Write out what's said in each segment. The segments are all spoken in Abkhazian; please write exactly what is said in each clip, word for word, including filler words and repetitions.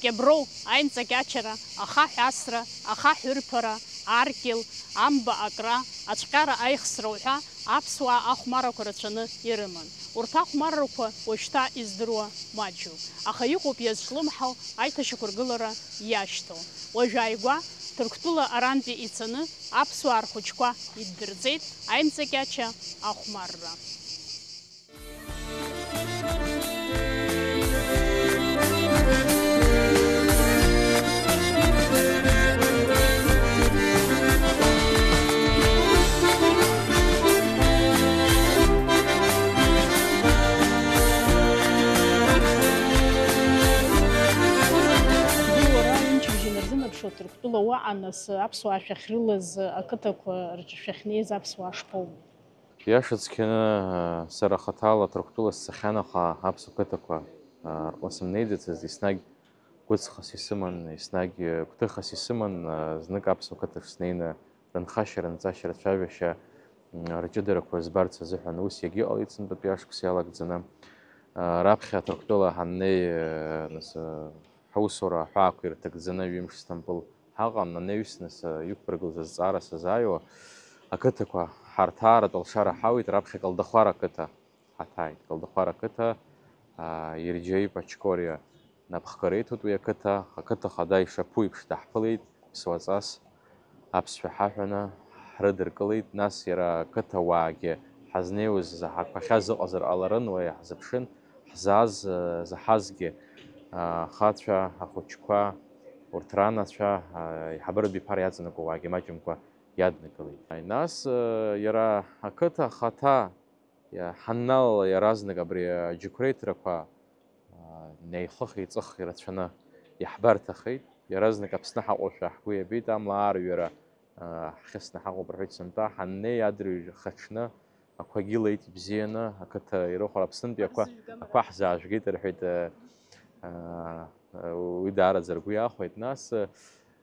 Иаброу аимҵакьачара, ахаҳә асра, ахаҳә ырԥара, аркьыл, амба акра, ацәҟьара аихсра уҳәа аԥсуаа ахәмаррақәа рацәаны ирыман. Урҭ ахәмаррақәа уажәшьҭа издыруа маҷуп, аха иҟоуп иазҿлымҳау аиҭашьақәыргылара иашьҭоу. Уажә ааигәа Ҭырқәтәыла арантәи ицаны аԥсуаа рхәыҷқәа иддырҵеит аимҵакьача ахәмарра. Гәыла уара имчыбжьа нарзынаԥшуа Ҭырқәтәыла уаҟа, нас, аԥсуаа шәахьрылаз ақыҭақәа рҿы шәахьнеиз аԥсуаа шԥоубо? Иаша цқьаны, сара хаҭала Ҭырқәтәыла сцахьан, аха аԥсуа қыҭақәа рҟны сымнеиӡацызт, еснагь гәыҵхас исыман, еснагь гәҭыхас исыман, знык аԥсуа қыҭаҿ снеины рынхашьа-рынҵашьа, рцәажәашьа, рҷыдарақәа збарц азыҳәан. Ус иагьыҟалеит сынтәатәи ашықәс иалагӡаны. Раԥхьа Ҭырқәтәыла ҳаннеи, нас, ҳусура аҳәаақәа ирҭагӡаны ҩымш Сҭампыл ҳаҟан, анаҩс, нас, иқәбыргылаз азҵаара сазааиуа, ақыҭақәа ҳарҭааратә алшара ҳауит, раԥхьа Калдахәара ақыҭа ҳаҭааит. Калдахәара ақыҭа, аа, Ерџьаип Ачкориа напхгара иҭоит уи ақыҭа, ақыҭа хада ишаԥу еиԥш даҳԥылеит, ԥсуаҵас аԥсшәа ҳаҳәаны ҳрыдыркылеит, нас иара ақыҭауаагьы ҳазнеиуаз заҳақәахьаз ыҟазар ҟаларын, уа иаҳзыԥшын, ҳзааз, э, заҳазгьы, а, ахацәа, ахәыҷқәа, урҭ ранацәа, а, аиҳабыратә биԥара иаҵанакуа уаагьы маҷымкәа иаднакылеит. Нас, э, иара ақыҭа ахаҭа иа-, ҳанналала иаразнак абри аџьықәреиҭрақәа, а, неихых-еиҵых ирацәаны иаҳбарҭахеит. Иаразнак Аԥсны ҳаҟоушәа ҳгәы иабеит, амла аарҩара, а, ҳхьысны ҳаҟоуп рҳәеит сынтәа. Ҳаннеи адырҩаҽны ақәагьы леит ибзианы, ақыҭа ирыхәара Аԥснынтәи ақәа, ақәа ҳзаажәгеит рҳәеит, а, а, уи даараӡа ргәы иахәеит. Нас, а,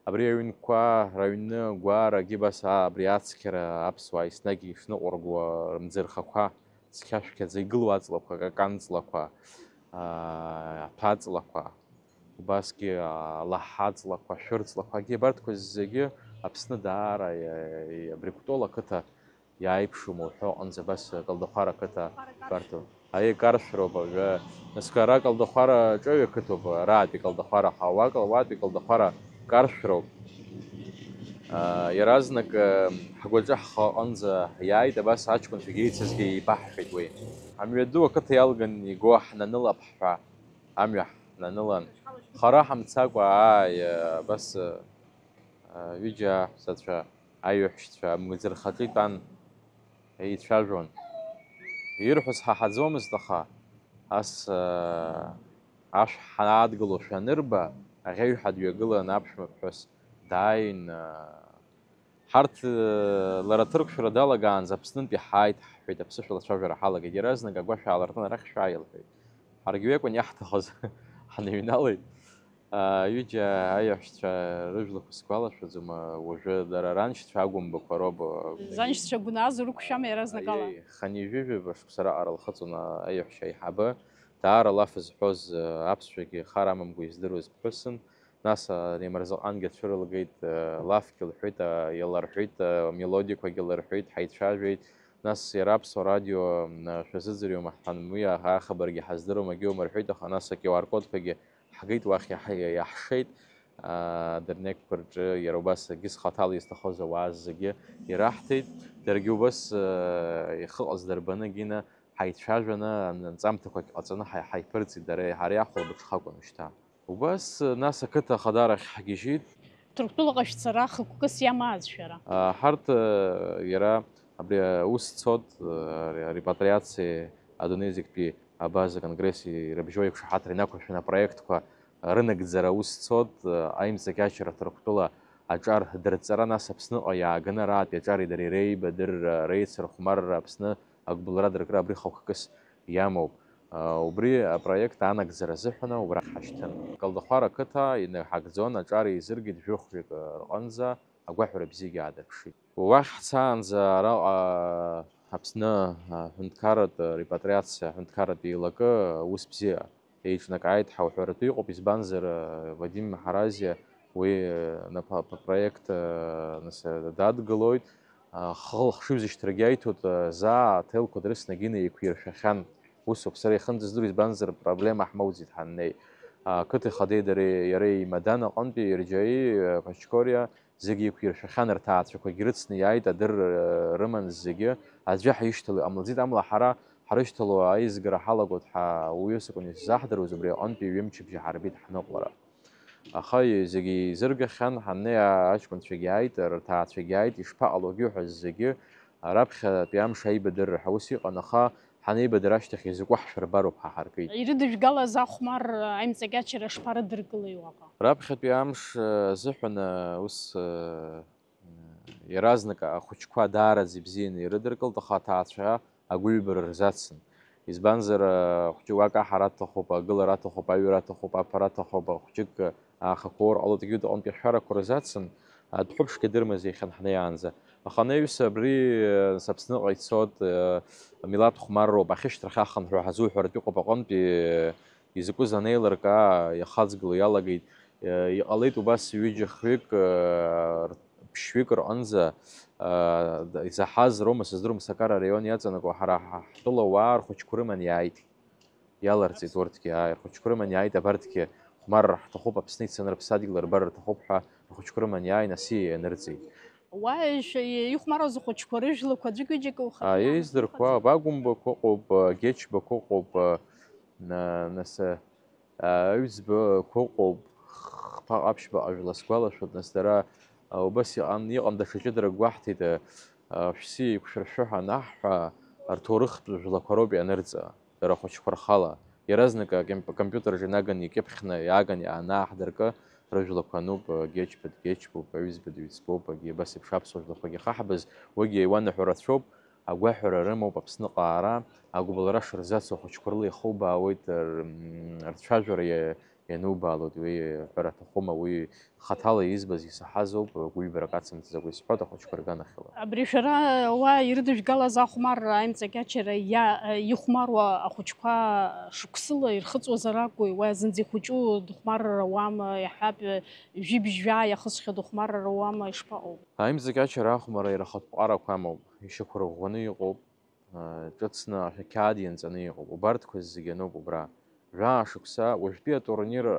абри аҩнқәа, раҩны, гәарагьы абас, а, абри ацқьара аԥсуаа еснагь ишныҟәыргоу рымӡырхақәа, цқьа-шәқьаӡа игылоу аҵлақәа, акакан ҵлақәа, аа, аԥаҵлақәа, убасгьы алаҳаҵлақәа, ашәырҵлақәагьы, абарҭқәа зегьы Аԥсны даара иа-, иа-, абри Кәтол ақыҭа иааиԥшума уҳәо аҟынӡа, абас Калдахәара ақыҭа гәарҭо. Аиеи, каршәроуп, уажәы, нас ара Калдахәара ҿаҩа қыҭоуп, араатәи Калдахәара, аха уа-, уатәи Калдахәара каршәроуп. Аа, иаразнак, э, ҳгәаҿы ҳхы аҟынӡа иааит, абас аҷкәынцәагьы еицызгьы еибаҳҳәеит уи. Амҩаду ақыҭа иалган игоу ҳнанылап ҳҳәа, амҩа ҳнанылан. Хара ҳамцакәа, ааи, абас, э, ҩыџьа аҳәсацәа, аиҳәшьцәа амгәаӡырхаҿы итәан, еицәажәон. Ирҳәоз ҳаҳаӡомызт, аха ас, э, ашә ҳаадгылошәа анырба, аӷьеҩҳа дҩагылан аԥшәма ԥҳәыс дааин, э, Ҳарҭ, э, лара аҭырқәшәара далагаанӡа Аԥснынтәи ҳааит, ҳҳәеит, аԥсышәала ацәажәара ҳалагеит. Иаразнак агәашә аалыртын, арахь шәааи, лҳәеит. Ҳаргьы уи акәын иаҳҭахыз, ҳныҩналеит. А, ҩыџьа аиаҳәшьцәа рыжәлақәа сгәалашәаӡом, уажәы дара раншьцәа агәымбақәа роуп. Заншьцәа гәнаазу рықәшәама иаразнакала? Аиеи, хынҩажәижәаба шықәса раҟара лхыҵуан аиаҳәшьа аиҳабы. Даара лаф зҳәоз, э, аԥсшәагьы хар амамкәа издыруаз ԥҳәысын. Нас, а, Ремарзаҟангьы ацәырылгеит, э, лафгьы лҳәеит, а, иларҳәеит, а, мелодиақәагьы ларҳәеит, ҳаицәажәеит. Нас иара Аԥсуа радио, м, а, шәазыӡырҩуама ҳҳәан, уи а-, ахабаргьы ҳаздыруам, егьаумырҳәеит, аха нас а QR кодқәагьы ҳгеит уахь иаҳ-, иаҳшеит. А, адырнеқьқәа рҿы иара убас акгьы зхаҭала изҭахоз ауаа зегьы ираҳҭеит. Даргьы убас, э, ихы ҟаз дарбаны, Гина, ҳаицәажәаны, анҵамҭақәагь ҟаҵаны ҳаи-, ҳаиԥырҵит, дара, ҳара иаҳхәылбыҽхакәын шьҭа. Убас, нас, ақыҭа ахадарахь ҳгьежьит. Ҭырқәтәылаҟа шәцара хықәкыс иамааз шәара? А, ҳарҭ, э, иара абри, э, аус цот, э, ре-, репатриациеи адунеи зегьтәи абаза конгресси ирыбжьоу еиқәшаҳаҭра инақәыршәаны апроектқәа рынагӡара аус цот, э, аимҵакьачара Ҭырқәтәыла аҿар дырҵара, нас Аԥсныҟа иааганы араатәи аҿари дареи реибадырра, реицырхәмарра, Аԥсны агәыбылра дыркра абри хықәкыс иамоуп. Убри апроект анагӡара азыҳәан убрахь ҳашьҭын. Калдахәара ақыҭа инаҳагӡон, аҿар еизыргеит жәохәҩык рҟынӡа, агәаҳәара бзиагьы аадырԥшит. Уахь ҳцаанӡа араҟа Аԥсны аҳәынҭқарратә репатриациа аҳәынҭқарратә еилакы аус бзиа еиҿнакааит ҳәа уҳәаратәы иҟоуп, избанзар, Вадим Ҳаразиа уи, э, напа-, п-, проект, э, нас, э, дадгылоит. Э, хы-, хшыҩзышьҭрагьы аиҭоит, э, заа аҭелқәа дрысны Гина еиқәиршәахьан. Усоуп, сара ихынӡаздыруа, избанзар, проблема ҳмоуӡеит ҳаннеи. Ақыҭа ихадеи дареи, иареи имадан аҟынтәи Ерџьаи, э, Ԥачкориа, зегьы еиқәиршәахьан, рҭаацәақәагьы рыцны иааит, адырра рыман зегьы, аӡәы ҳишьҭало иҟамлаӡеит, амала ҳара ҳрышьҭало аизгара ҳалагоит ҳәа уаҩы сакәын исзаҳдыруаз, убри аҟынтәи ҩымчыбжьа ҳарбеит ҳныҟәара. Аха зегьы еизыргахьан, ҳаннеи аҷкәынцәагьы ааит, рҭаацәагьы ааит, ишԥаҟалогьы ҳәа зегьы, раԥхьатәи амш аибадырра ҳәа ус иҟан, аха ҳанеибадыр ашьҭахь изакәу ҳшәырбароуп ҳәа ҳаркит. Ирыдыжәгалаз ахәмарра аимҵакьачара шԥарыдыркылеи уаҟа? Раԥхьатәи амш, э, азыҳәан, э, ус, э, иаразнак ахәыҷқәа даараӡа ибзианы ирыдыркылт, аха аҭаацәа агәыҩбара рзацын. Избанзар, э, ахәҷы уак аҳара аҭахуп, агылара аҭахуп, аҩра аҭахуп, аԥара аҭахуп, ахәҷык, э, аахақәоур ҟалоит, егьырҭ аҟынтәи ашәарақәа рзацын, э, дәҳәыԥшгьы дырмазеихьан ҳнеиаанӡа. Аха анаҩс абри, э, Аԥсныҟа ицоит, э, милаҭ хәмарроуп, ахьышьҭрахь ахынҳәра ҳазуҳәартә иҟоуп аҟынтәи, э, изакәыз анеилыркаа иахаҵгыло иалагеит. Э, иҟалеит убас ҩыџьа хҩык, э, р-, ԥшьҩык рҟынӡа, э, д-, изаҳаз роума сыздырам, Сакара араион иаҵанакуа ҳара ҳа-, ҳтәыла уаа рхәыҷқәа рыман иааит. Иаларҵеит урҭгьы, ааи, рхәыҷқәа рыман иааит, абарҭгьы хәмарра ҳҭахуп, Аԥсны ицаны рыԥсадгьыл рбара рҭахуп ҳәа рхәыҷқәа рыман иааин, асы ианырҵеит. Уа ишәа-, ихәмаруаз ахәыҷқәа рыжәлақәа аӡәык-ҩыџьак ухаҵа-, Ааи, издырқәа, Агәымбақәа ыҟоуп, Гечбақәа ыҟоуп, на-, нас, а, Аҩӡбақәа ыҟоуп, Хԥаҟа-Аԥшьбаҟа жәла сгәалашәоит, нас дара, а, убас иҟан, иҟан даҽа ҷыдарак гәаҳҭеит, а, а, шәси еиқәшәыршәы ҳәа анаҳҳәа, рҭоурыхтә жәлақәа роуп ианырҵа. Дара ахәыҷқәа рхала. Иаразнак акомп-, акомпиутер аҿы инаганы икьыԥхьны, иааган иаанааҳдыркы, рыжәлақәа ануп, Гечба дгечбуп, Аҩӡба дҩӡбоуп, агьи абас еиԥш аԥсуа жәлақәагьы ахаҳбыз, уигьы иуанаҳәо рацәоуп, агәаҳәара рымоуп Аԥсныҟа аара, агәыбылра шырзацу ахәыҷқәа рыла ихубаауеит, р-, м, рцәажәара иа-, ианубаалоит, уи ҳәара аҭахума, уи хаҭала избаз, исаҳаз ауп, гәыҩбарак ацымҵаӡакәа исҳәоит ахәыҷқәа рганахьала. Абри шәара уа ирыдыжәгалаз ахәмарра аимҵакьачара иа-, ихәмаруа ахәыҷқәа шықәсыла ирхыҵуазар акәи? Уа зынӡа ихәыҷу дыхәмарыр ауама, иаҳҳәап, жәибжь жәаа иахысхьоу дыхәмарыр ауама, ишԥаҟоу? Аимҵакьачара ахәмарра иара ахатә ҟарақәа амоуп, ишьақәырӷәӷәаны иҟоуп. Ҿыцны ақьаад ианҵаны иҟоуп. Убарҭқәа зегьы ануп убра. Жәаа шықәса, уажәтәи атурнир,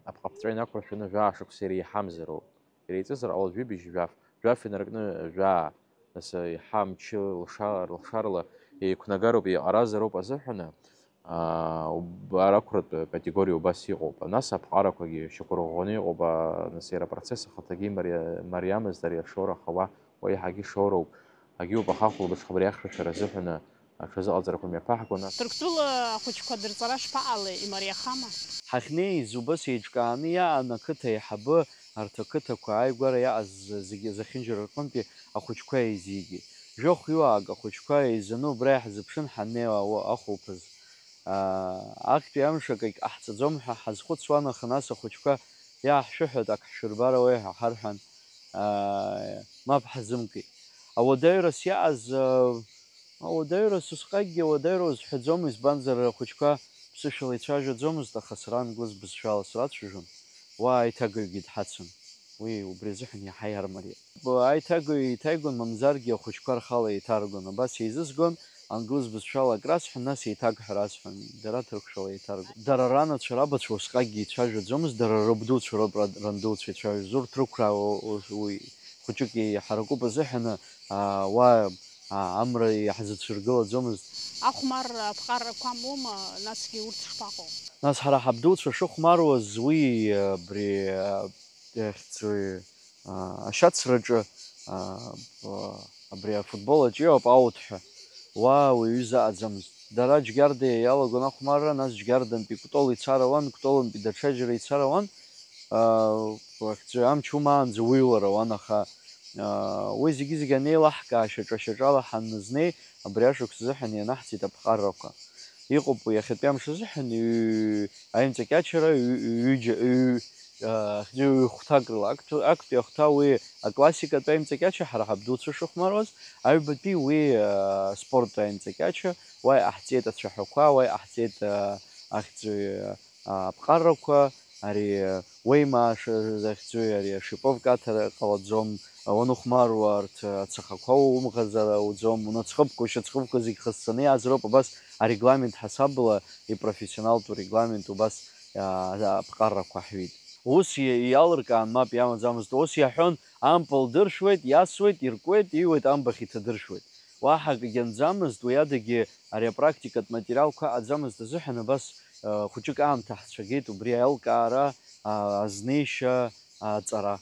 апҟаԥҵәа инақәыршәаны жәаа шықәса иреиҳамзароуп. Иреиҵазар ҟалоит жәибжь жәаф. Жәаф инаркны жәаа, нас, еиҳа амчы лша-, лшарала еиқәнагароуп, еиҟаразароуп азыҳәаны, аа, уб-, арақәратә категориа убас иҟоуп. Нас аԥҟарақәагьы шьақәырӷәӷәаны иҟоуп, аа, нас иара апроцесс ахаҭагьы имариа-, мариамызт ари ашоура ахауа. Уа еиҳагьы шоуроуп, агьиуп, аха ахәылбыҽха абри ахьшәашәара азыҳәаны аҽазыҟаҵарақәа мҩаԥаҳгон. Ҭырқәтәыла ахәыҷқәа дырҵара шԥаҟалеи, имариахама? Ҳахьнеиз убас еиҿкааны иаан ақыҭа аиҳабы, арҭ ақыҭақәа ааигәара иаҟаз зегьы зехьынџьара рҟынтәи ахәыҷқәа еизигеит. Жәохә-ҩуаак ахәыҷқәа еизаны убра иаҳзыԥшын ҳаннеиуа ауа ахәылԥаз. Аа, актәи амш акагь ҟаҳҵаӡом ҳәа ҳазхәыцуан, аха нас ахәыҷқәа иааҳшәыҳәоит, ак ҳшәырбар ауеи ҳәа ҳарҳәан, аа, мап ҳзымкит. Ауадаҩрас иааз, аа, ауадаҩрас усҟакгьы ауадаҩра узҳәаӡом, избанзар, ахәыҷқәа ԥсышәала ицәажәаӡомызт, аха сара англыз бызшәала срацәажәон, уа аиҭагаҩгьы дҳацын. Уи убри азыҳәан иаҳа иармариан. Аиҭагаҩ еиҭаигон, мамзаргьы ахәыҷқәа рхала еиҭаргон. Абас еизызгон, англыз бызшәала ак расҳәон, нас еиҭагҳәа расҳәон, дара ҭырқәшәала еиҭаргон. Дара ранацәа, рабацәа усҟакгьы ицәажәаӡомызт, дара рабдуцәа роуп ра-, рандуцәа ицәажәоз. Урҭ рықәра у-, у-, уи хәыҷык иҳараку азыҳәаны, аа, уа, аа, амра иаҳзацәыргылаӡомызт. Ахәмарра аԥҟарақәа амоума, насгьы урҭ шԥаҟоу? Нас ҳара ҳабдуцәа шыхәмаруаз уи, абри, а, Ахьӡ-, аа, ашьацраҿы, аа, б-, абри афутбол аҿиоуп аут ҳәа. Уа уаҩы заҟаӡамызт. Дара Џьгьарда иалагон ахәмарра, нас Џьгьардантәи Кәтол ицар ауан, Кәтолынтәи даҽаџьара ицар ауан. Аа, ахьӡ-, амч умаанӡа уҩлар ауан, аха, аа, уи зегьы-зегьы анеилаҳкаа, шьаҿа-шьаҿала ҳанназнеи, абри ашықәс азыҳәан ианаҳҵеит аԥҟаррақәа. Иҟоуп уи иахьатәи амш азыҳәан ҩ-, аимҵакьачара ҩ-, ҩыџьа, ҩ-, а, ахьӡ-, ҩ-хәҭак рыла, актәи, актәи ахәҭа уи аклассикатәи аимҵакьача, ҳара ҳабдуцәа шыхәмаруаз, аҩбатәи уи, а, аспорттә аимҵакьача, уа иҟаҳҵеит ацәаҳәақәа, уа иҟаҳҵеит, а, Ахьӡҩы аԥҟарақәа, ари уеимааша захьӡуи, ари ашиповка аҭара ҟалаӡом, уанухәмаруа арҭ ацахақәа умӷазара уӡом, унацхыԥқәа, ушьацхыԥқәа зегь хысцаны иаазароуп, абас арегламент ҳасабала, ипрофессионалтәу регламент убас, аа, аԥҟарақәа ҳҩит. Ус иа-, иалыркаан мап иамаӡамызт, ус иаҳәон, ампыл дыршәуеит, иасуеит, иркуеит, ииуеит, амбахь иҭадыршәуеит. Уаҳа акгьы анӡамызт, уи адагьы ари апрактикатә материалқәа аӡамызт азыҳәан абас, э, хәыҷык аамҭа ҳцәагеит убри аилкаара, а, азнеишьа, аҵара.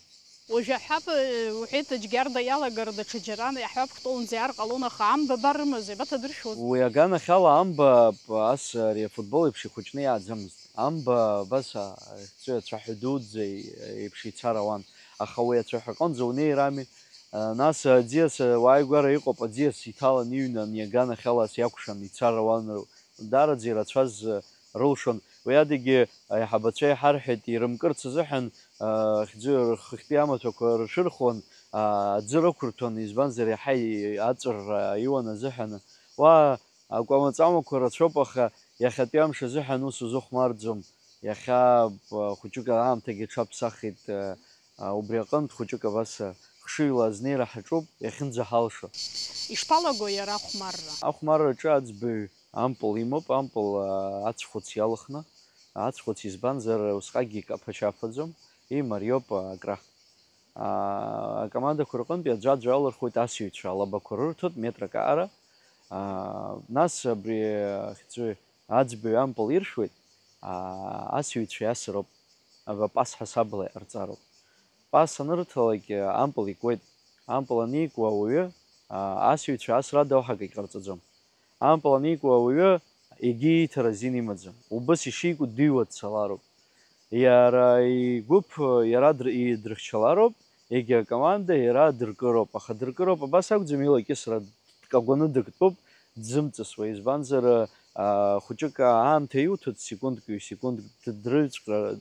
Уажәы аҳәап, э, уҳәеит, Џьгьарда иалагар даҽа џьара, иаҳҳәап, Кәтолынӡа иаар ҟалон, аха амба барымаз, иабаҭадыршәуаз? Уи аганахьала амба п-, ас ари афутбол еиԥш ихәыҷны иааӡамызт. Амба абас, а, ахьӡы ацәаҳәа дуӡӡа еиԥш ицар ауан. Аха уи ацәаҳәа аҟынӡа унеир ами. А, нас аӡиас, а, уааигәара иҟоуп, аӡиас иҭалан иҩны ани аганахьала ас иакәшан ицар ауан. Даараӡа ирацәаз, а, рылшон. Уи адагьы аиҳабацәа иҳарҳәеит, ирымкырц азыҳәан, а, хьӡы рхыхьтәи амаҭәақәа ршәырхуан, а, аӡы рықәырҭәон, избанзар, иаҳа и-, аҵәырра иуан азыҳәан. Уа акәамаҵамақәа рацәоуп, аха иахьатәи амш азыҳәан ус узыхәмарӡом. Иахьа, а, хәыҷык аамҭагьы аҽаԥсахит, а, а, убри аҟынтә хәыҷык абас, а, хшыҩла азнеира ҳаҿуп, иахьынӡаҳалшо. Ишԥалаго иара ахәмарра? Ахәмарраҿы аӡбаҩ ампыл имоуп, ампыл, а, ацхәыц иалхны, ацхәыц избанзар, усҟакгьы икаԥачаԥаӡом, имариоуп, а, акра. А, акомандақәа рҟынтәи аӡәаӡәа алырхуеит асыҩцәа, алабақәа рырҭоит метрак аҟара. А, нас абри ахьӡы аӡбаҩ ампыл иршәуеит, а, асыҩцәа иасыроуп, ава пас ҳасабала иҟарҵароуп. Пас анырҭалак, ампыл икуеит. Ампыл аникуа ауаҩы, а, асыҩцәа асра адоуҳагагь ҟарҵаӡом. Ампыл аникуа ауаҩы егьи ииҭара азин имаӡам. Убыс ишику дыҩуа дцалароуп. Иара игәыԥ иара др-, идрыхьчалароуп, егьи акоманда иара дыркыроуп. Аха дыркыроуп абас акәӡам, илакьысра дкагәаны дыктәуп, дзымҵысуа. Избанзар, а, хәыҷык аамҭа иуҭоит, секундк, ҩ-секундк д-, дрыҩҵәҟьа-,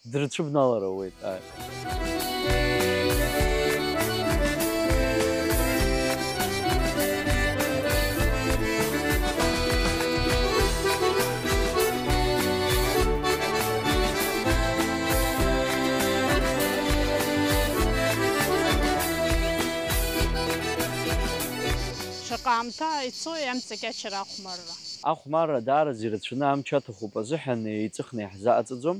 дрыцәыбналар ауеит, ааи. Шаҟа аамҭа ицои амҵакьачара ахәмарра? Ахәмарра даараӡа ирацәаны амч аҭахуп азыҳәан еиҵыхны иаҳзаҟаҵаӡом.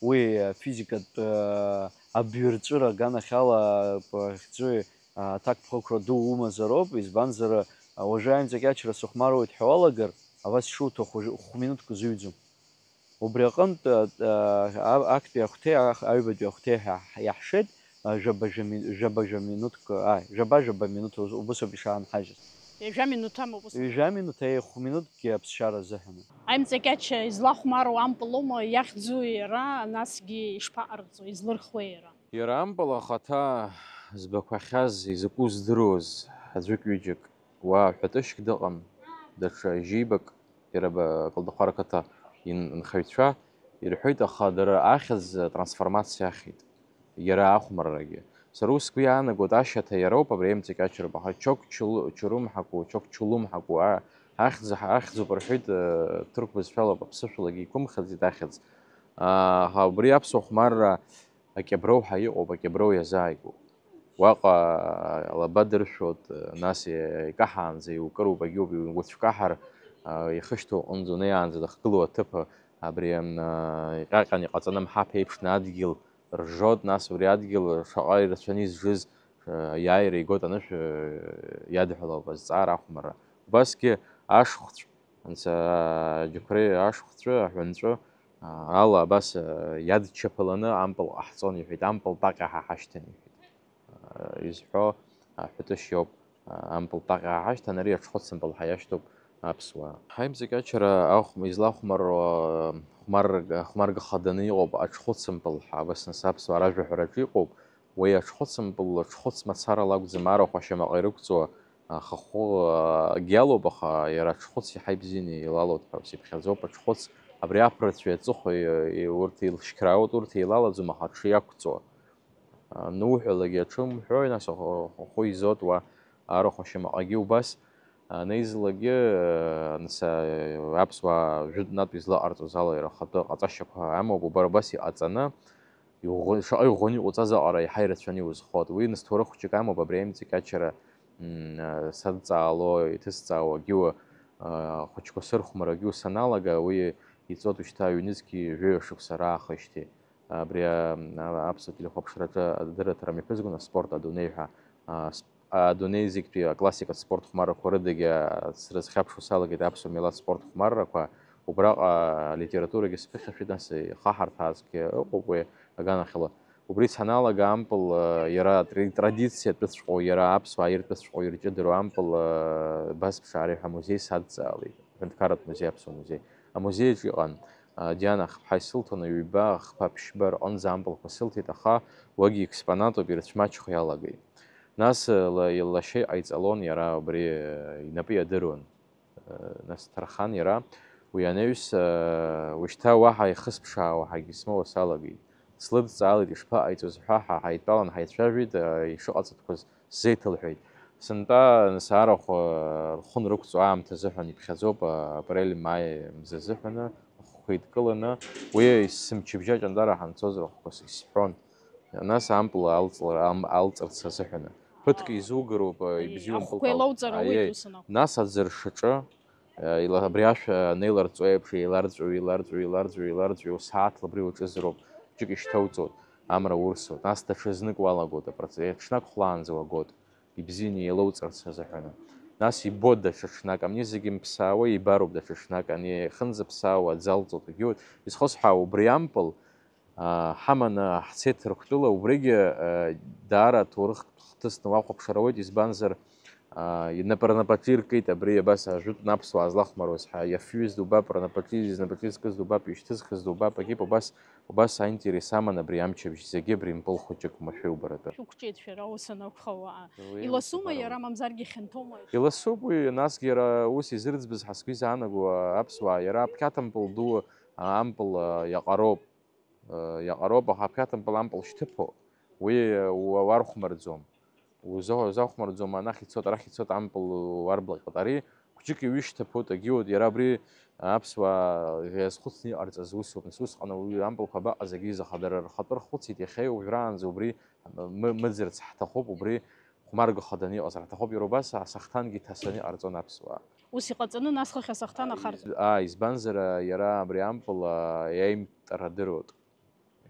Уи афизикатә, э, абҩарҵәыра аганахьала, э, хьӡуи, э, аҭакԥхықәра ду умазароуп, избанзар, э, уажәы аимҵакьачра сыхәмаруеит ҳәа уалагар, абас ишуҭаху хә-, хә-минуҭк узыҩӡом. Убри аҟынтә, э, э, а-, актәи ахәҭеи ах-, аҩбатәи ахәҭеи ҳәа ҳ-, иаҳшеит, э, жәаба-жәа ми-, жәаба-жәа минуҭк, ааи, жәаба-жәаба минуҭ ус-, убысоуп ишаанҳажьыз. Ҩажәа минуҭ амоуп ус. Ҩажәа минуҭ, еи, хә-минуҭкгьы аԥсшьара азыҳәан. Аимҵакьача излахәмаруа ампыл аума, иахьӡуи иара, насгьы ишԥаҟарҵо, излырхуеи иара? Иара ампыл ахаҭа збақәахьаз, изакәу здыруаз аӡәык-ҩыџьак, уа ҳәатәышьк дыҟам, даҽа жьеибак, иара ба-, Калдахәара ақыҭа ин-, нхаҩцәа ирҳәоит, аха дара ахьӡ трансформациа ахьит. Иара ахәмаррагьы. Сара ус сгәы иаанагоит, ашьаҭа иароуп абри аимҵакьачароуп, аха чок чылу-, чулымҳаку, чок чулымҳаку, а, ахьӡ-, ахьӡуп рҳәеит, э, ҭырқә бызшәалоуп, аԥсышәалагьы иқәымхаӡеит ахьӡ. А, аха убри аԥсуа хәмарра акьаброу ҳәа иҟоуп, акьаброу иазааигәоуп. Уаҟа алаба дыршәоит, нас икаҳаанӡа иукыруп, агьоуп, иуцәкаҳар, а, ихышьҭоу аҟынӡа унеиаанӡа дахгылоу аҭыԥ, абри, м, а, иҟьаҟьан иҟаҵаны мҳаԥ еиԥшны адгьыл ржжоит, нас убри адгьыл шаҟа ирацәаны изжыз, э, аиааира игоит анышә, э, иадҳәалоуп азҵаара ахәмарра. Убасгьы ашхәцә, анца, аџьықәреи ашхәцәы, аҳәынҵәы, а, ала абас, э, иадчаԥаланы ампыл ҟаҳҵон, иҳәеит, ампыл таҟьа ҳа ҳашьҭан, иҳәеит. Э, изҳәо аҳәатәышь иоуп. Ампыл таҟьа ҳашьҭан, ари аҽхәыцымпыл ҳәа иашьҭоуп аԥсуаа. Ҳаимҵакьачара ахә-, излахәмаруа, хәмаррг-, хәмарга хаданы иҟоуп аҽхәыцымпыл ҳәа, абас нас аԥсуаа ражәаҳәараҿы иҟоуп. Уи аҽхәыцымпыл аҽхәыц мацарала акәӡам, арахә ашьамаҟа ирықәҵуа ахахәы, а, акгьы алоуп, аха иара аҽхәыц иаҳа ибзианы илалоит ҳәа сиԥхьаӡоуп. Аҽхәыц абри аԥырцәеи аҵыхәеи, и-, урҭ еилшьқьраауеит, урҭ еилалаӡом, аха аҽы иақәҵоу. Ануҳәалакгьы аҽы умҳәои, нас ахәы, ахәы изоит уа, арахә ашьамаҟагьы убас. Анеизлагьы, анса-, аԥсуаа жәытәнатә излаҟарҵоз ала ирахатәы ҟаҵашьақәа амоуп, убар убас иҟаҵаны, иӷәӷәа-, шаҟа иӷәӷәаны иҟоуҵаз аҟара еиҳа ирацәаны иузхоит. Уи нас ҭоурых хәыҷык амоуп, абри аимҵакьачара, м, а, садҵаало, иҭысҵаауагьы, а, хәыҷқәа сырхәмарагьы саналага, уи иҵоит уажәшьҭа ҩнызқьи жәаҩа шықәса раахижьҭеи. Абри, а, а, аԥсуа телехәаԥшраҿы адырраҭара мҩаԥызгон аспорт адунеи ҳәа, а, сп-, адунеи зегьтәи аклассикатә спорт хәмаррақәа рыдагьы, а, срызхьаԥшуа салагеит аԥсуа милаҭ спорт хәмаррақәа, убраҟа алитературагьы сԥыхьашәеит, нас ихаҳарҭәаазгьы ыҟоуп уи аганахьала. Убри саналага ампыл, а, иара атри-, традициатәыҵәҟьоу, иара аԥсуаа иртәыҵәҟьоу ирҷыдароу ампыл, а, Басԥшаареи ҳәа амузеи садҵаалеит, аҳәынҭқарратә музеи, аԥсуа музеи. Амузеи аҿы иҟан, а, Диана ахԥҳа исылҭон, ҩба, хԥа, ԥшьба рҟынӡа ампылқәа сылҭеит, аха уигьы експонатуп, ирыцәмаҷхо иалагеит. Нас, ла-, лашьа иҟаиҵалон иара убри, э, инапы иадыруан. Э, нас дҭархан иара, уи анаҩс, э, уажәшьҭа уаҳа ихысԥшаауа ҳагьсмоуа салагеит. Слыдҵаалеит, ишԥаҟаиҵоз ҳәа, ҳа ҳаидтәалан ҳаицәажәеит, э, ишыҟаҵатәқәаз сзеиҭалҳәеит. Сынтәа, нас, арахә, э, рхәы нрықәҵо аамҭа азыҳәан иԥхьаӡоуп, э, апрель-маи мза азыҳәаны, ахәқәа еидкыланы, уи сымчыбжьа ҷандара ҳанцоз рахәқәа исҳәон. Нас ампыл алҵлар-, ам-, алҵырц азыҳәаны. Ԥыҭк изугароуп, э, ибзиоу ахәқәа мпылк еилоуҵар ауеит, аиеи, ус анакәха. Нас аӡыршаҿы, э, ила-, абри ашә, э, анеиларҵо еиԥш, еиларҵәо, еиларҵәо, еиларҵәо, еиларҵәо, сааҭла абри уаҿызароуп, џьык ишьҭауҵоит, амра урсуеит. Нас даҽа знык уалагоит апроцесс, ҽнак хәлаанӡа уагоит, ибзианы еилоуҵарц азыҳәаны. Нас ибоит даҽа ҽнак, амни зегьы мԥсаауа, ибароуп даҽа ҽнак, ани иахынӡаԥсаауа аӡы алҵоит, егьиуеит. Изхысҳәаау убри ампыл, аа, ҳаманы ҳцеит Ҭырқәтәыла, убригьы, аа, даара аҭоурых хҭысны уахәаԥшыр ауеит, избанзар, аа, инапарнапаҿы иркит абри абас ажәытәны аԥсуаа злахәмаруаз ҳәа, иафҩыз дубап, рнапаҿы изнапаҿы изкыз дубап, ишьҭызхыз дубап, егьип, убас, убас аинтерес аман абри амчыбжь зегьы абри мпыл хәыҷык уамашәа иубаратәы. Шәықәҿиеит шәара ус анакәха, уаа. Уи Иласума ус иара, мамзаргьы хьанҭоума? Иласуп уи, насгьы иара ус изырӡбыз ҳа сгәы изаанаго аԥсуаа, иара аԥхьаҭа мпыл ду, ампыл, иаҟароуп. Э, иаҟароуп, аха аԥхьаҭампыл ампыл шьҭыԥо, уи уа-, уархәмарӡом. Узо-, узахәмарӡом, анахь ицот, арахь ицот ампыл уарблаҟьот. Ари хәҷык иҩышьҭыԥуеит, агьиуеит, иара абри аԥсуаа иазхәыцны иҟарҵаз усоуп. Нас усҟан уи ампылқәа абаҟаз агьизаха, дара рхатәы рхәыцит, иахьа уажәраанӡа убри мы-, мыӡырц ҳҭахуп, убри хәмарга хаданы иҟазар ҳҭахуп, иара убас асахҭангьы иҭасаны иҟарҵон аԥсуаа. Ус иҟаҵаны, нас хыхь асахҭан ахарҵон. Аа, избанзар, иара абри ампыл, аа, иаимтәара дыруеит.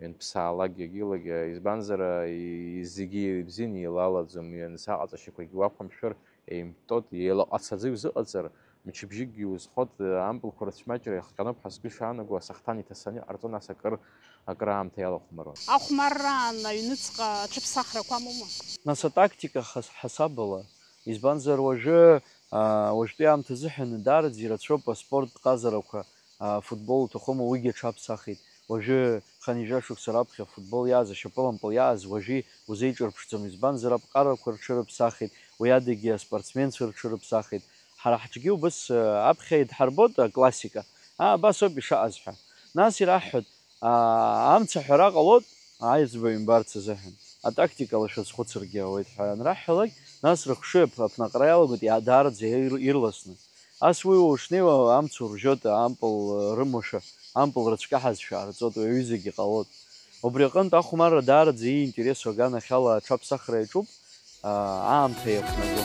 Ианԥсаалак егьилагьы, избанзар, и-, зегьы ибзианы еилалаӡом, ианыс аҟаҵашьақәагьы уақәымшәар, еимтәоит, еилаҟацаӡа иузыҟаҵар, мчыбжьыкгьы иузхоит, ампылқәа рыцәмаҷра иахҟьаноуп ҳәа сгәы ишаанагоу, асахҭан иҭасаны иҟарҵон, нас акыр, акыр аамҭа иалахәмаруан. Ахәмарраан аҩныҵҟа аҽыԥсахрақәа амоума? Нас атактика хас-, ҳасабала, избанзар уажәы, аа, уажәтәи аамҭа азыҳәан даараӡа ирацәоуп аспорттә ҟазарақәа, аа, футбол уҭахума, уигьы аҽаԥсахит. Уажәы хынҩажәа шықәса раԥхьа афутбол иааз, ашьапылампыл иааз уажәы узеиҿырԥшӡом, избанзар аԥҟарақәа рҽырыԥсахит, уи адагьы аспортсменцәа рҽырыԥсахит. Ҳара ҳҿгьы убыс, аа, аԥхьа идҳарбоит аклассика, аа, абас ауп ишаҟаз ҳәа. Нас ираҳҳәоит, аа, амца ҳәара ҟалоит аиҵбы имбарц азыҳәан, атактикала шәазхәыцыргьы ауеит ҳәа анраҳҳәалак, нас рыхшыҩ аԥ-, аԥнаҟра иалагоит иа-, даараӡа ир-, ирласны. Ас уи ушнеиуа амца уржьоит ампыл рымоушәа, ампыл рыцәкаҳазшәа аарҵоит, уи аҩызагьы ҟалоит. Убри аҟынтә ахәмарра даараӡа иинтересу аганахьала аҽаԥсахра иаҿуп, аа, аамҭа иақәнаго.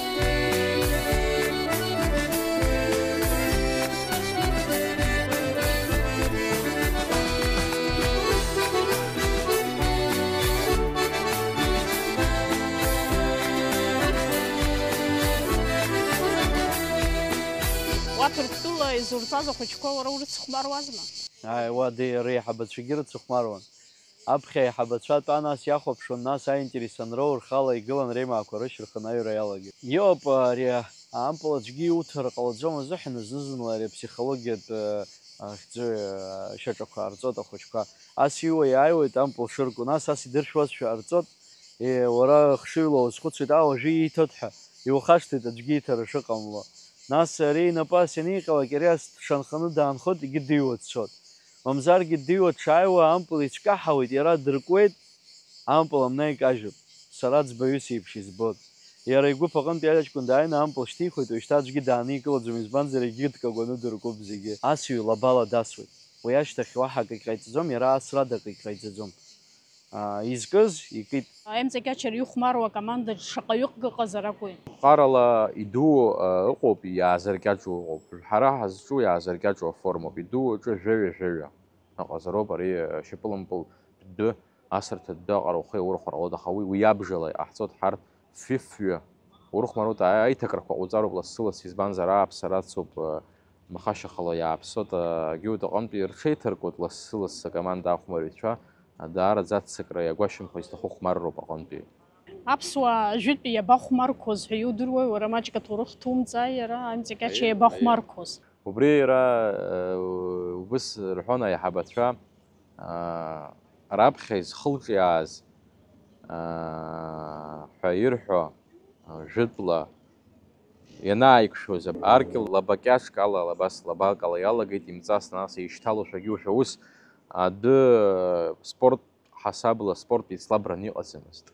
Уа Ҭырқәтәыла изурҵаз ахәыҷқәа уара урыцхәмаруазма? Ааи, уа, ди-, реиҳабацәагьы рыцхәмаруан. Аԥхьа аиҳабацәа тәан, ас иахәаԥшуан, нас аинтерес анроу рхала игылан, ремаақәа рышьырхын аҩра иалагеит. Иоуп, ари ампыл аӡәгьы иуҭар ҟалаӡом азыҳәан, зны-зынла ари аԥсихологиатә, э, ахьӡы, э, шьаҿақәа аарҵоит ахәыҷқәа. Ас иуа иааиуеит ампыл шырку, нас ас идыршәуазшәа ҟарҵоит, е, уара хшыҩла уазхәыцуеит, аа, уажәы ииҭоит ҳәа, иухашҭит аӡәгьы ииҭара шыҟамло. Нас ари инапы ас ианиҟьалак, иара ас дшанханы даанхоит, егьи дыҩуа дцоит. Мамзаргьы дыҩуа дшааиуа ампыл ицәкаҳауеит, иара дыркуеит, ампыл амна икажьуп. Сара ӡбаҩыс еиԥш избоит. Иара игәыԥ аҟынтәи аҷкәын дааины ампыл шьҭихуеит, уажәшьҭа аӡәгьы даанеикылаӡом, избанзар, егьырҭ кагәаны дыркуп зегьы. Асҩы лабала дасуеит. Уи ашьҭахь уаҳа акагь ҟаиҵаӡом, иара асра дакагь ҟаиҵаӡом. Аа, изкыз, икит. Аимҵакьачара ихәмаруа акомандаҿ шаҟаҩык ыҟазар акәын? Ԥҟарала идуу, а, ыҟоуп, иаазыркьаҿу ыҟоуп. Ҳара ҳазҿу иаазыркьаҿу аформоуп. Идуу аҿы жәаҩа-жәаҩа ыҟазароуп, ари, а, шьапылампыл дәы, асырҭа дәы аҟара ухы иаурхәар ҟалоит, аха уи, уи абжала иҟаҳҵоит ҳарҭ фҩы-фҩы. Урыхәмаруеит, а-, аиҭакрақәа ҟауҵароуп лассы-ласс, избанзар, ааԥсара ацуп, а, Махашьахала иааԥсоит, егьырҭ аҟынтәи рҽеиҭаркуеит лассы-лассы акоманда ахәмарҩцәа, даараӡа аццакра иагәашьамхо изҭаху хәмарроуп аҟынтәи. Аԥсуаа ажәытә иабахәмарқәоз ҳәа иудыруеи, уара маҷк аҭоурых ҭумҵааи, иара аимҵакьача Аиеи, иабахәмарқәоз? Убри иара, э, убыс рҳәон аиҳабацәа, а, раԥхьа изхылҿиааз, а, ҳәа ирҳәо, а, жәытәла ианааиқәшәоз, аркьыл лаба кьаҿк ала, лабас лабак ала иалагеит, имҵасны нас еишьҭалошәагьы ушәа ус адәы спорт ҳасабла спорт еицлабраны иҟаӡамызт.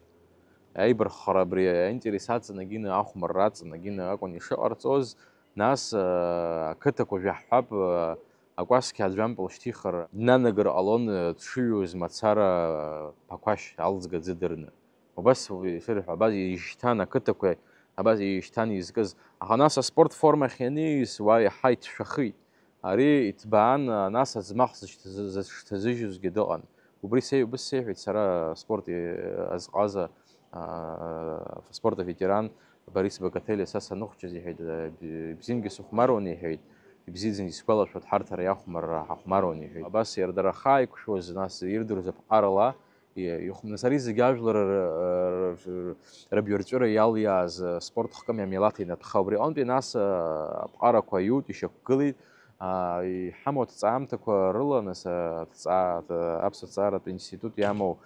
Аибарххара абри аинтерес аҵанакгьы, ахәмарра аҵанакгьы акәын ишыҟарҵоз, нас, а, ақыҭақәа жәаҳҳәап, а, акәасқьа аӡәампыл шьҭихыр нанагар ҟалон, а, дшыҩуаз мацара, а, Ԥақәашь алҵга ӡыдырны. Убас уи ишырҳәо, абас еишьҭан ақыҭақәа, абас еишьҭан изкыз. Аха нас аспорт форма ахь ианиҩс, уа иаҳа иҭшәахит. Ари иҭбаан, нас аӡмах зышьҭазы-, зышҭазыжьызгьы дыҟан. Убри сеи-, убыс сеиҳәеит сара аспорт, э, азҟаза, а, аспорт аветеран Борис Богателиа, са саныхәҷыз, иҳәеит, э, б-, бзиангьы сыхәмаруан, иҳәеит, ибзиаӡаны исгәалашәоит, ҳарҭ ара иахәмарра ҳахәмаруан, иҳәеит. Абас иара дара ахы ааиқәшәоз, нас ирдыруаз аԥҟарала, Ихәмарра, ари зегьы ажәлар р-, р-, р-, рыбаҩрҵәыра иалиааз, э, спорт хкыми амилаҭи инатәха, убри аҟынтәи нас, э, аԥҟарақәа иут, ишьақәгылеит, а, иҳамоу аҭҵаамҭақәа рыла, нас, э, аҭҵаа-, аԥсуа ҭҵааратә институт иамоу,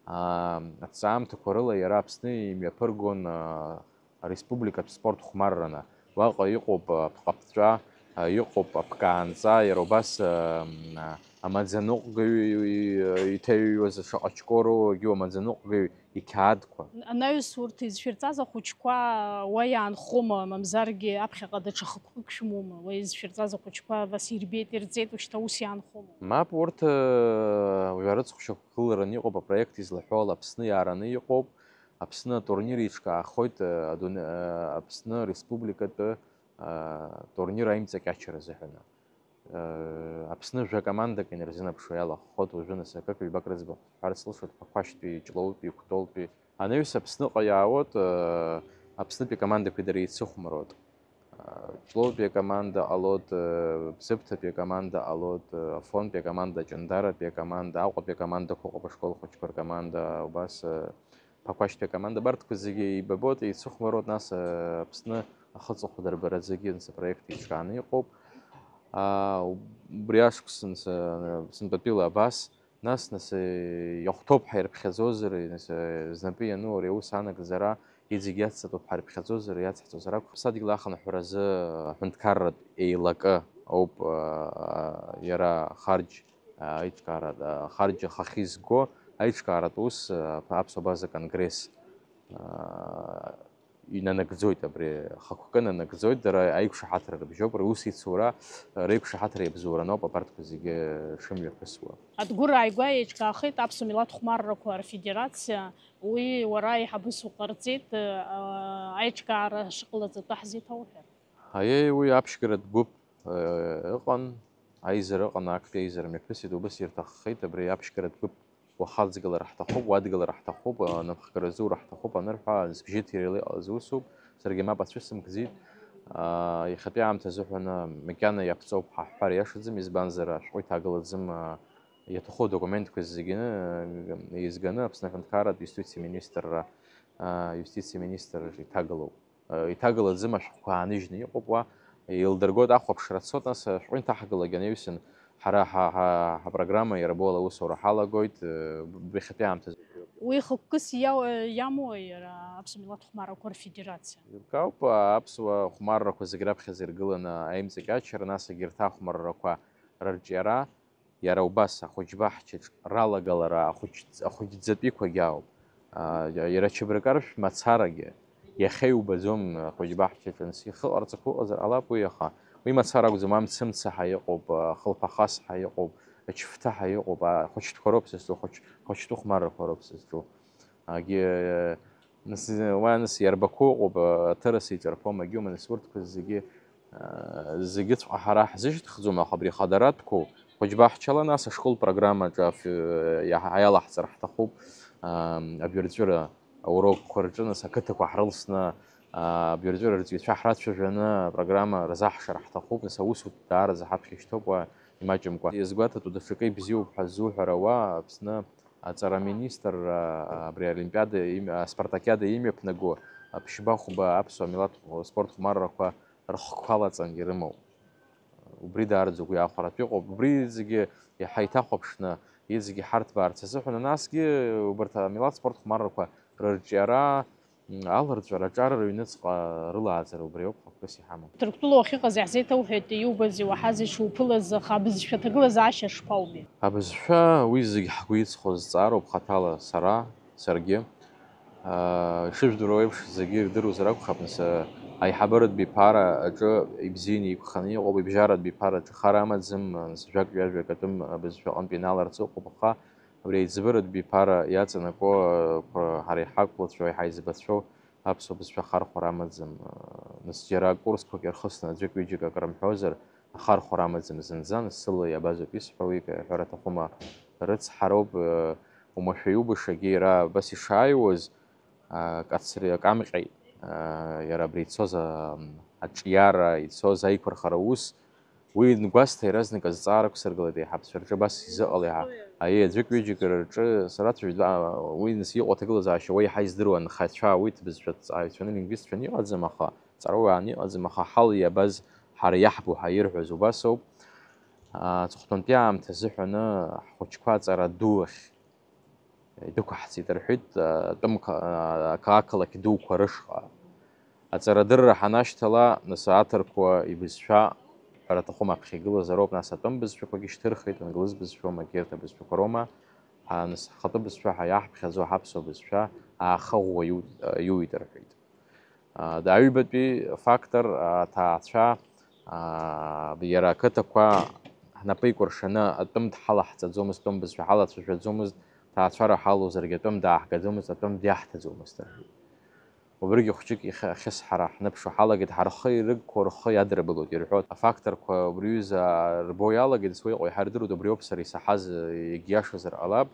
а, аҭҵаамҭақәа рыла иара Аԥсны имҩаԥыргон, а, ареспубликатә спорт хәмарраны. Уаҟа иҟоуп аԥҟаԥҵәа, иҟоуп аԥкаанҵа, иара убас, м, амаӡаныҟәгаҩ иҭаҩуаз шаҟа ҷкәыноу, егьи амаӡаныҟәгаҩ иқьаадқәа. Анаҩс урҭ изшәырҵаз ахәыҷқәа уа иаанхома, мамзаргьы аԥхьаҟа даҽа хықәкык шәымоума? Уа изшәырҵаз ахәыҷқәа вас ирбеит, ирҵеит, ушьҭа ус иаанхома? Мап, урҭ, э, жәарыцхә шьақәгылараны иҟоуп, апроект излаҳәо ала Аԥсны иаараны иҟоуп. Аԥсны атурнир еиҿкаахоит, э, адуне-, э, Аԥсны республикатәы, э, турнир аимҵакьачара азыҳәаны. Э, Аԥсны жәа командак инарзынаԥшуа иалахәхоит уажәы, нас, акык-ҩбак рыӡбахә ҳҳәарц сылшоит, Ԥақәашьтәи, Ҷлоутәи, Кәтолтәи. Анаҩс Аԥсныҟа иаауеит, э, Аԥснытәи акомандақәеи дареи еицыхәмаруеит. Ҷлоутәи акоманда ҟалоит, Бзыԥҭатәи акоманда ҟалоит, Афонтәи акоманда, Ҷандаратәи акоманда, Аҟәатәи акомандақәа ыҟоуп, ашкол хәыҷқәа ркоманда, убас, Ԥақәашьтәи акоманда, абарҭқәа зегьы еибабоит, еицыхәмаруеит, нас, Аԥсны ахы-аҵыхәа дырбараӡагьы, нас, апроект еиҿкааны иҟоуп. Убри ашықәс, нас, сынтәатәила абас, Нас, нас, иахәҭоуп ҳәа ирыԥхьаӡозар, нас, знапы иану ари аус анагӡара иҵегь иацҵатәуп ҳәа ирыԥхьаӡозар, иацҳҵозар акәхап. Ҳаԥсадгьыл аахынҳәразы аҳәынҭқарратә еилакы ауп, а, иара ахарџь, а, аиҿкаара, а, ахарџь ахахьы изго аиҿкааратә ус, а, Аԥсуа Абаза Конгресс, а, инанагӡоит абри, ахықәкы нанагӡоит, дара аиқәшаҳаҭра рыбжьоуп, русеицура, реиқәшаҳаҭра иабзоураны ауп абарҭқәа зегьы шымҩаԥысуа. Адгәыр ааигәа еиҿкаахеит Аԥсуа милаҭ хәмаррақәа рфедерациа, уи уара аиҳабыс уҟарҵеит, аиҿкаара шыҟалаз атәы ҳзеиҭауҳәар? Аиеи, уи аԥшьгаратә гәыԥ, э, ыҟан, аизара ыҟан, актәи аизара мҩаԥысит, убас ирҭаххеит, абри аԥшьгаратә гәыԥ уахаҵгылара ҳҭахуп, уадгылара ҳҭахуп, а, напхгара зура ҳҭахуп анырҳәа, збжьыҭира иҟалаз усуп, саргьы мап ацәысымкӡеит. А, иахьатәи аамҭа азыҳәан, а, макьана иаԥҵоуп ҳәа ҳҳәар иашаӡам, избанзар, ашәҟәы иҭагылаӡам, а, иаҭаху адокументқәа зегьы, а, еизганы Аԥсны аҳәынҭқарратә иустициа министрра, а, иустициа министр иҭагылоуп. Э, иҭагылаӡам ашәҟәқәа ааныжьны иҟоуп уа, еилдыргоит, ахәаԥшра цоит, нас, э, ашәҟәы инҭаҳгалак ианаҩсан, ҳара ҳа, ҳа, ҳапрограмма иара боуала аусура ҳалагоит, э, б-, бихатәи аамҭазы. Уи хықәкыс иау-, э, иамоуи иара Аԥсуа милаҭ хәмаррақәа рфедерациа? Еилкаауп, а, аԥсуа хәмаррақәа зегь раԥхьаӡа иргыланы аимҵакьачара, нас егьырҭ ахәмаррақәа рырҿиара. Иара убас ахәыҷбаҳчаҿ ралагалара ахәыҷ-, ахәыҷӡатәиқәагьы ауп. А, иара ачабра каршә мацарагьы, Иахьа иубаӡом, ахәыҷбаҳчаҿы анс ихы ҟарҵақәа ыҟазар ҟалап уи, аха уи мацара акәӡам, амцымцаҳа иҟоуп, ахылԥахасҳа иҟоуп, ачыфҭаҳа иҟоуп, ахәыҷтәқәа роуп сызҿу, хәыҷ-, хәыҷтәы хәмаррақәа роуп сызҿу. Агьы, нас, уа нас иарбақәоу ыҟоуп, аҭырас иҿарԥом, агьиума, нас урҭқәа зегьы, а, зегьыҵәҟьа ҳара ҳзышьҭыхӡом, аха абри хадаратәқәоу, хәыҷбаҳчала нас ашкол программаҿы аф-, иаҳ-, иалаҳҵар ҳҭахуп, а, абырҵәыра аурокқәа рҿы, нас ақыҭақәа ҳрылсны, а, абырҵәыра рҵаҩцәа ҳрацәажәаны апрограмма рзаҳшар ҳҭахуп, нас аусутә даараӡа ҳаԥхьа ишьҭоуп, уа имаҷымкәа. Иазгәаҭатәу даҽакы ибзиоуп ҳәа ззуҳәар ауа, Аԥсны аҵара аминистрра, абри аолимпиада им-, аспартакиада имҩаԥнаго ԥшьба-хәба аԥсуа милаҭ спорт хәмаррақәа рыхқәа алаҵан ирымоу. Убри даараӡа угәы иахәаратәы иҟоуп. Убри зегьы иаҳа иҭахәаԥшны, иҵегьы ҳарҭбаарц азыҳәан, насгьы убарҭ амилаҭ спорт хәмаррақәа рырҿиара, м, аларҵәара, аҿар рыҩныҵҟа рылааӡара убри ауп хықәкыс иҳамоу. Ҭырқәтәыла уахьыҟаз иаҳзеиҭауҳәеит, иубаз, иуаҳаз, ишуԥылаз, аха абызшәа аҭагылазаашьа шԥоубеи? Абызшәа уи зегь ҳгәы иҵхо зҵаароуп хаҭала сара, саргьы. Аа, ишыжәдыруа еиԥш, зегьы ирдыруазар акәхап, нас, аа, аиҳабыратә биԥара аҿы ибзианы еиқәханы иҟоуп, ибжьаратә биԥара аҿы хар амаӡам, нас, жәак-ҩажәак атәым абызшәа аҟынтә иналарц ыҟоуп, аха абри аиҵбыратә биԥара иаҵанакуа, аа, ҳара иҳақәлацәоу, иҳаиҵбацәоу аԥсуа бызшәа ахархәара амаӡам, аа, нас, џьара акурсқәак ирхысны аӡәык-ҩыџьак акрымҳәозар, ахархәара амаӡам зынӡа, нас сыла иабазоуп исҳәо, уи ҳәара аҭахума, рыцҳароуп, уамашәа иубаша, егьа иара абас ишааиуаз, а, кацри-, акамҟьеи, а, иара абри ицоз, а, аҿиара, ицоз аиқәырхара ус, уи иангәасҭа, иаразнак азҵаара ықәсыргылеит аиҳабацәа рҿы, абас изыҟалеи ҳәа. Аиеи, аӡәык-ҩыџьак рҿы сара аӡәы, а, уи нас иҟоу аҭагылазаашьа уа иаҳа издыруан, анхацәа, уи ҭбызшәа ҭҵааҩцәаны, лингвистцәаны иҟаӡам, аха ҵарауааны иҟаӡам, аха ҳала иабаз, ҳара иаҳбо ҳәа ирҳәоз убас ауп. Аҵыхәтәантәи аамҭа азыҳәаны ҳхәыҷқәа аҵара ду ахь идәықәаҳҵеит рҳәеит, атәым қа-, ақалақь дуқәа рышҟа. Аҵарадырра ҳанашьҭала, нас аҭырқәа ибызшәа, ҳәара аҭахума, аԥхьа игылаз ароуп, нас атәым бызшәақәагьы шьҭырхит, англыз бызшәоума, егьырҭ абызшәақәа роума, ҳа-, нас ҳхатәы бызшәа ҳәа иаҳԥхьаӡо ҳаԥсуа бызшәа аахыӷәӷәа иу-, иуит рҳәеит. А, аҩбатәи фактор, а, аҭаацәа, а, иара ақыҭақәа ҳнапы икәыршаны атәым дҳалаҳҵаӡомызт, тәым бызшәа ҳалацәажәаӡомызт, ҭаацәара ҳалоузаргьы атәым дааҳгаӡомызт, атәым диаҳҭаӡомызт рҳәеит. Убригьы хәҷык ихьысҳара ҳныԥшуа ҳалагеит, ҳархы ирыгқәо рхы иадырбалоит ирҳәоит. Афакторқәа убри аҩыза рбо иалагеит, нас уи иҟоу иаҳа ирдыруеит, убриоуп сара исаҳаз, егьиашазар ҟалап,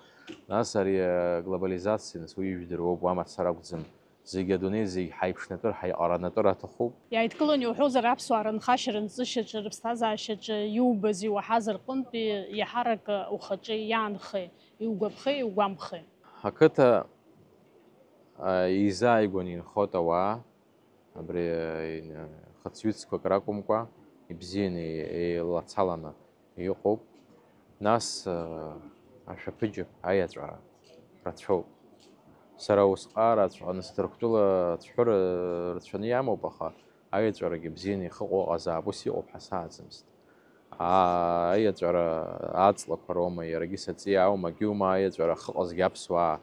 нас ари аглобализациа, нас уи ижәдыруоуп, уа мацара акәӡам. Зегь адунеи зегь ҳаиԥшнатәыр, ҳаиҟаранатәыр аҭахуп. Иааидкыланы иуҳәозар, аԥсуаа рынхашьа-рынҵышьаҿы, рыԥсҭазаашьаҿы иубаз, иуаҳаз рҟынтәи иаҳарак ухаҿы иаанхеи, иугәаԥхеи, иугәамԥхеи? Ақыҭа, а, еизааигәаны инхоит ауаа, абри, а, ин-, хыцҩыцқәак ракәымкәа, ибзианы еи-, еилацаланы иҟоуп. Нас, э, ашәаԥыџьаԥ аиаҵәара рацәоуп. Сара усҟараҵәҟьаны Ҭырқәтәыла ацәҳәыра рацәаны иамоуп, аха аиаҵәарагьы бзианы ихыҟоу ыҟазаап, ус иҟоуп ҳәа сааӡамызт. Аа, аиаҵәара аҵлақәа роума, иарагьы саҵиааума, гьума аиаҵәара ахьыҟазгьы аԥсуаа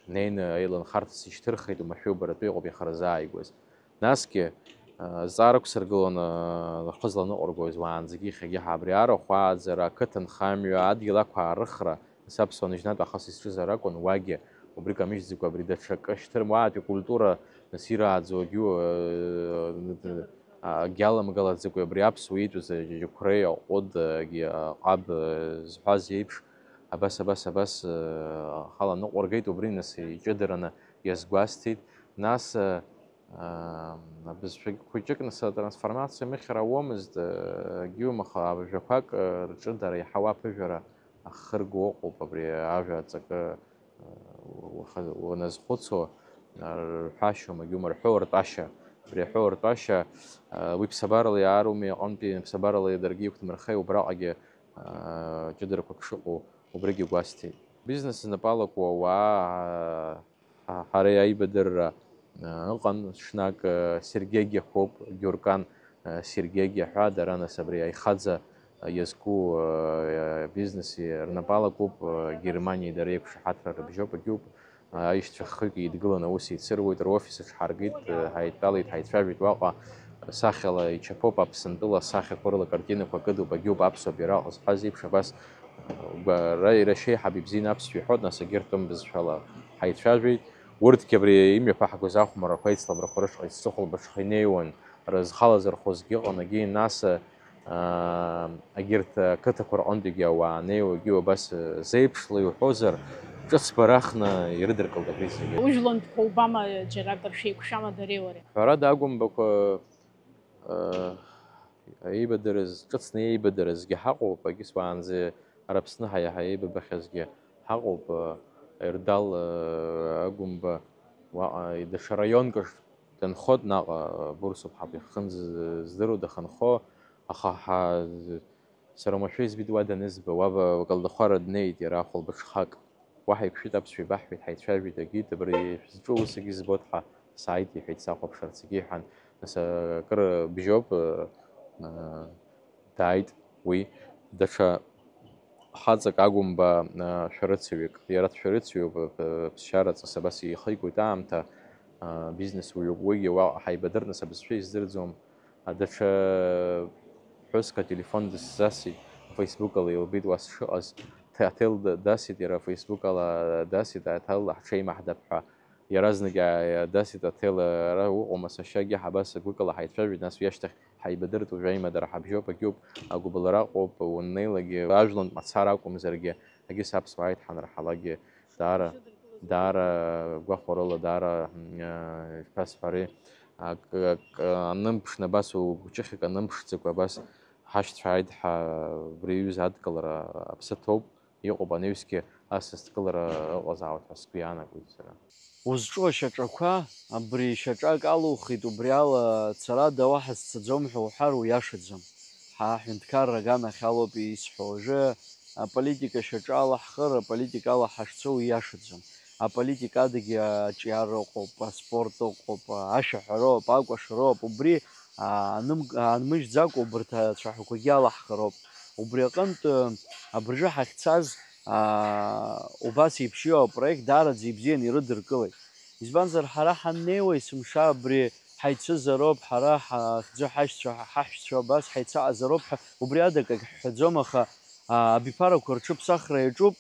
неины еиланхарҭас ишьҭырхит, уамашәа иубаратәы иҟоуп иахьырзааигәаз. Насгьы, а, зҵаара ықәсыргылон, а, рхы зланыҟәыргоз уаанӡагьы иахьагьы ҳа абри арахә ааӡара, ақыҭанхамҩа, адгьыл ақәаарыхра, нас аԥсуа ныжьнатә ахыс изҿыз аракәын, уагьы убри камыжьӡакәа абри даҽакы шьҭырм-, уаатәи акультура, нас ирааӡогьы, а, а, агьаламгалаӡакәа абри аԥсуа иитәыз аџьықәреи аҟәыд, агьи аҟаб, а, зҳәаз еиԥш, абас, абас, абас, а, ахала ныҟәыргеит, убри нас иҷыдараны иазгәасҭеит. Нас, а, Аа, абызшәагь хәыҷык нас атрансформациа мыхьра ауамызт, егьиумаха абжәақәак рҿы дара иаҳауа аԥыжәара ахырго ыҟоуп, абри ажәа аҵакы, уаха-, уаназхәыцуа, рҳәашьоума, егьиума рҳәоу ртәашьа, абри аҳәоу ртәашьа, уи ԥсабарала иааруми аҟынтәи, ԥсабарала даргьы иқәдмырхеи, убраҟагьы, ҷыдарақәак шыҟоу убригьы гәасҭеит. Бизнес знапы алаку ауаа, Ҳа-, ҳара аибадырра, а, ыҟан, ҽнак, а, Сергеи Гьахоуп, Гиуркан, а, Сергеи Гьаҳәа, дара, нас, абри аихаӡа, а, иазку, а, бизнеси рнапы алакуп, а, Германиеи дара еиқәшаҳаҭра рыбжьоуп, егьиуп. Аишьцәа хҩык еидгыланы аус еицыруеит, рофис аҽҳаркит, ҳаидтәалеит, ҳаицәажәеит уаҟа. Сахьала ичаԥоуп Аԥсынтәыла асахьақәа рыла картинақәа кыдуп, агьуп аԥсуа бираҟ зҳәаз еиԥш, абас, гәара ирашьеиҳаб ибзианы аԥсшәа иҳәоит, нас егьырҭ тәым бызшәала ҳаицәажәеит. Урҭгьы абри имҩаԥаҳгоз ахәмаррақәа аицлабрақәа рышҟа иццыхәлбаҽха инеиуан, рызхалазырхәызгьы ыҟан, егьи нас, аа, егьырҭ ақыҭақәа рҟынтәигьы ауаа анеиуагьы абас, зеиԥшла иуҳәозар, ҿыц барахны ирыдыркылт абри зегьы. Ужәлантәқәа убама џьара акыр шәеиқәшәама дареи уареи? Ҳәарада, агәымбақәа, аа, еибадырыз, ҿыцны еибадырызгьы ҳаҟоуп, егьыс уаанӡа Аԥсны ҳаиаҳа еибабахьазгьы ҳаҟоуп, Ердал, агәымба, уаҟа даҽа раионк аҿ данхоит, наҟ Бурсуп ҳәа иххын здыруа дахьынхо, аха ҳа, сара уамашәа избеит уа данызба, уа Калдахәара днеит иара ахәылбыҽхак. Уаҳа иԥшит, аԥсшәа еибаҳҳәеит, ҳаицәажәеит, агьит, абри шәызҿу усгьы збоит ҳәа сааит, иҳәеит, сахәаԥшырцгьы иҳәан, нас акыр бжьоуп, дааит уи, даҽа хаҵак агәымба, шәарыцаҩык, иара дшәарыцаҩуп, ԥсшьара ҵас абас ихигоит аамҭа, бизнес уаҩуп уигьы, уаҟа ҳаибадырт, нас абызшәа издырӡом, даҽа ԥҳәыск ателефон дысзасит, Facebook ала илбеит уа сшыҟаз, аҭел дасит, иара Facebook ала дасит, аҭел ҳҽеимаҳдап ҳәа. Иаразнак иа-, иа-, дасит аҭел, ара уҟоума, сашьа, егьа ҳабас гәыкала ҳаицәажәеит, нас уи ашьҭахь ҳаибадырт, уажә аимадара ҳабжьоуп, агьоуп, агәыбылра ыҟоуп, уаннеилакгьы, ажәлантә мацара акәымзаргьы, егьыс аԥсуаа ҳанырҳалакгьы, даара, даара гәахәарыла, даара, мм, а, ишԥасҳәари, ак, ак, анымԥшны абас, угәҿыхьак анымԥшӡакәа абас ҳашьцәа ааит ҳәа, убри аҩыза адкылара аԥсы ҭоуп. Иҟоуп, анаҩсгьы асасдкылара ыҟазаауеит ҳәа сгәы иаанагоит сара. Узҿу ашьаҿақәа, абри шьаҿак алухит, убри ала царада уаҳа сцаӡом ҳәа уҳәар уиашаӡам. Ҳа аҳәынҭқарра аганахь алоуп исҳәо. Уажәы аполитика шьаҿа ала ҳхы, аполитика ала ҳашцо уиашаӡам. Аполитика адагьы аҿиара ыҟоуп, аспорт ыҟоуп, ашәаҳәароуп, акәашароуп. Убри, аа, аным-, аанмыжьӡакәа убарҭ ацәаҳәақәагьы алаҳхароуп. Убри аҟынтә, абыржәы ҳахьцаз, аа, убас еиԥш иоу апроект даараӡа ибзианы ирыдыркылеит. Избанзар, ҳара ҳаннеиуа есымша абри ҳаицызароуп, ҳара ҳахьӡы ҳашьцәа, ҳаҳәшьцәа абас ҳаицаҟазароуп ҳәа убри ада акагь ҳҳәаӡом, аха, аа, абиԥарақәа рҽыԥсахра иаҿуп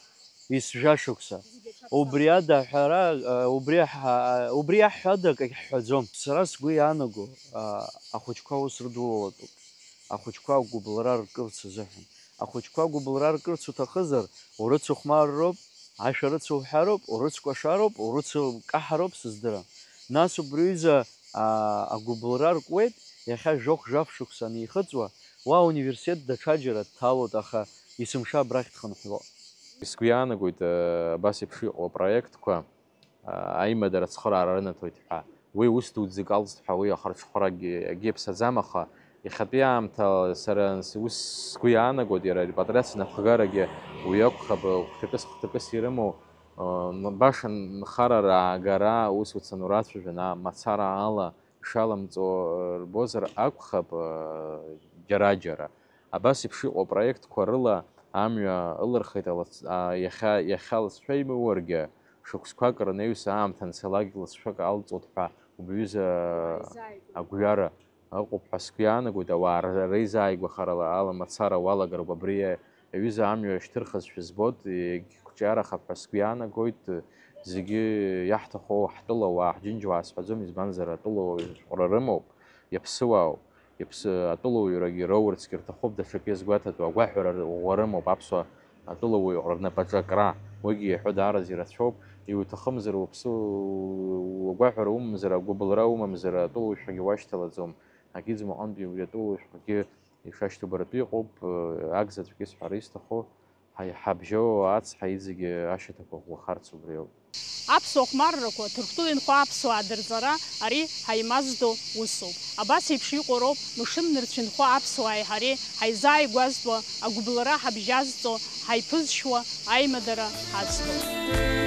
есжәа шықәса. Убри ада аҳәара, аа, убри ҳа-, убри иаҳҳәо ада акагь ҳҳәаӡом. Сара сгәы иаанаго, аа, ахәыҷқәа аус рыдулалатәуп. Ахәыҷқәа агәыбылра ркырц азыҳәан. Ахәыҷқәа агәыбылра ркырц уҭахызар, урыцыхәмарроуп, ашәарыцара уҳәароуп, урыцкәашароуп, урыцкаҳароуп, сыздырам. Нас убри аҩыза, аа, агәыбылра ркуеит, иахьа жәохә-жәаф шықәса анихыҵуа, уа ауниверситет даҽаџьара дҭалоит, аха есымша абрахь дхынҳәло. Сгәы иаанагоит, абас еиԥш иҟоу апроектқәа, аимадара ацхыраара рынаҭоит ҳәа. Уи ус дуӡӡак алҵт ҳәа уи ахырҽхәрагьы иаԥсаӡам, аха иахьатәи аамҭала сара ус сгәы иаанагоит, иара арепатриациа напхгарагьы уи акәхап, гәҭакыс-хәҭакыс ирымоу, баша нхарара аагара, ус уцаны урацәажәан, мацара ала ишаламҵо рбозар акәхап, џьара-џьара. Абас еиԥш иҟоу апроектқәа рыла амҩа ылырхит алац-, а, иахьа, иахьа алҵшәа имоуаргьы, шықәсқәак рнаҩс аамҭа анцалак лҵшәак алҵуеит ҳәа убаҩыза агәҩара ыҟоуп ҳәа сгәы иаанагоит, ауаа р-, реизааигәахарала ала мацара уалагароуп, абри аҩыза амҩа шьҭырхызшәа збоит, егьқәҿиарахап ҳәа сгәы иаанагоит, зегьы иаҳҭаху ҳтәылауаа, ҳџьынџьуаа сҳәаӡом, избанзар, атәылауаҩ шәҟәра рымоуп, иаԥсыуаауп. Иаԥсы-, атәылауаҩрагьы роурцгьы рҭахуп, даҽакы иазгәаҭатәу агәаҳәара ӷәӷәа рымоуп аԥсуа атәылауаҩ рнапаҿы акра, уигьы иаҳәо даараӡа ирацәоуп, иуҭахымзар уаԥсы, угәаҳәара умамзар, агәыбылра умамзар, атәылаушәагьы уашьҭалаӡом, акьыӡмаҟынтәи убри атәылаушәҟәгьы ишашьҭоубаратәы иҟоуп, агзаҵәгьы сҳәара исҭаху, ҳа-, ҳабжьоу ацҳа иҵегьы ашьаҭақәа ӷәӷәахарц убриоуп. Аԥсуа хәмаррақәа, Ҭырқәтәыла инхо аԥсуаа дырҵара, ари ҳаимаздо усуп. Абас еиԥш иҟоу роуп мшыннырцә инхо аԥсуааи ҳареи ҳаизааигәазтәуа, агәыбылра ҳабжьазҵо, ҳаиԥызшьуа, аимадара ҳацло.